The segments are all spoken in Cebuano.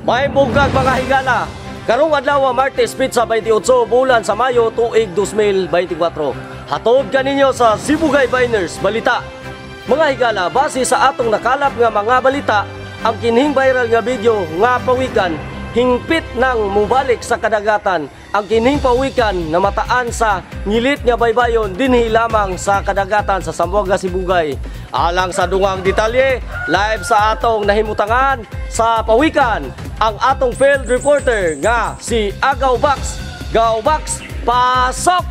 May bugkag, mga higala. Karong adlaw, Martes, petsa 28 bulan sa Mayo, tuig 2024. Hatod kaninyo sa Sibugay Biners Balita. Mga higala, base sa atong nakalap nga mga balita, ang kining viral nga video nga pawikan hingpit nang mubalik sa kadagatan. Ang kining pawikan namataan sa ngilit nga baybayon dinhi lamang sa kadagatan sa Zamboanga, Sibugay. Alang sa dungang detalye, live sa atong nahimutangan sa pawikan ang atong field reporter nga si Agaw Box. Gaw Box, pasok!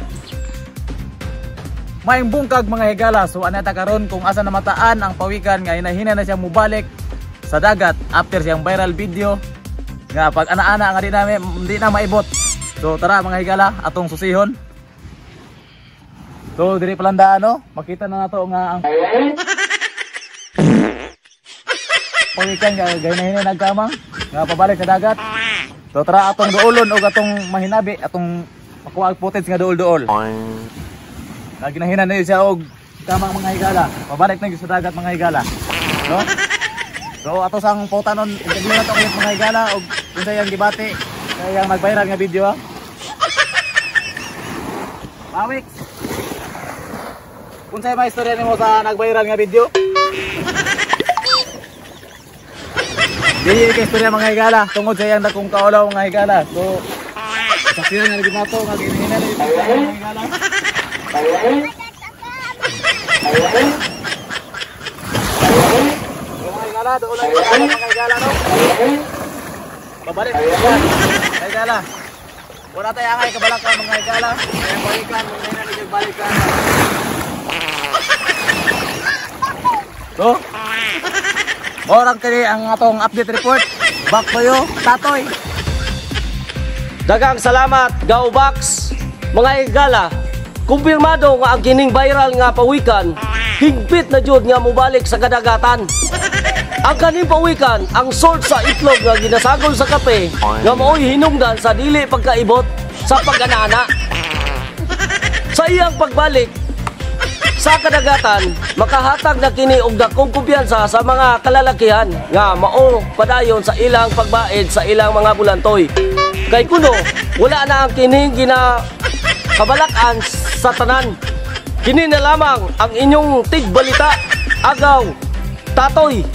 Maayong bungkag, mga higala. So anata karon kung asa namataan ang pawikan nga hinahina na siya mubalik sa dagat after siyang viral video nga pag ana-ana nga di na maibot. So tara, mga higala, atong susihon. So diri palandaan, no, makita na nato nga ang pawikan nga hinahina nagkamang nga pabalik sa dagat. So tara, atong duolon og atong mahinabi, atong makuha ang footage nga duol-duol. Naginahina na yun siya og kamang, mga higala. Pabalik na yun sa dagat, mga higala. No? So ato sang putanon, interview na to kayo, mga higala, og unsa yang gibati kaya yang nag-viral nga video, ha. Mawix. Unsay may istorya nimo sa nag-viral nga video? Dili kay istorya, mga higala, tungod sa iyang dakong kaulaw, mga higala. So saksihan na gid nato nga ginahina na yun mga higala. Mga higala, doon lang yung mga higala, no? Babalik, mga higala. Wala tayo angay kabalakan, mga higala. Kaya balikan, mga higala, balikan. So, morang kini ang atong update report. Back to you, Tatoy. Daghang salamat, Gaw Box. Mga higala, kumpirmado nga ang kining viral nga pawikan higpit na jud nga mobalik sa kadagatan. Ang kaning pawikan ang salt sa itlog nga ginasagol sa kape nga maoy hinungdan sa dili pagkaibot sa pag-anana. Sa iyang pagbalik sa kadagatan, makahatag na kini og dakong kumpiyansa sa mga kalalakihan nga mao padayon sa ilang pagbaid sa ilang mga bulantoy. Kay kuno wala na ang kining ginakabalak-an sa tanan. Kini na lamang ang inyong tigbalita. Agaw, Tatoy.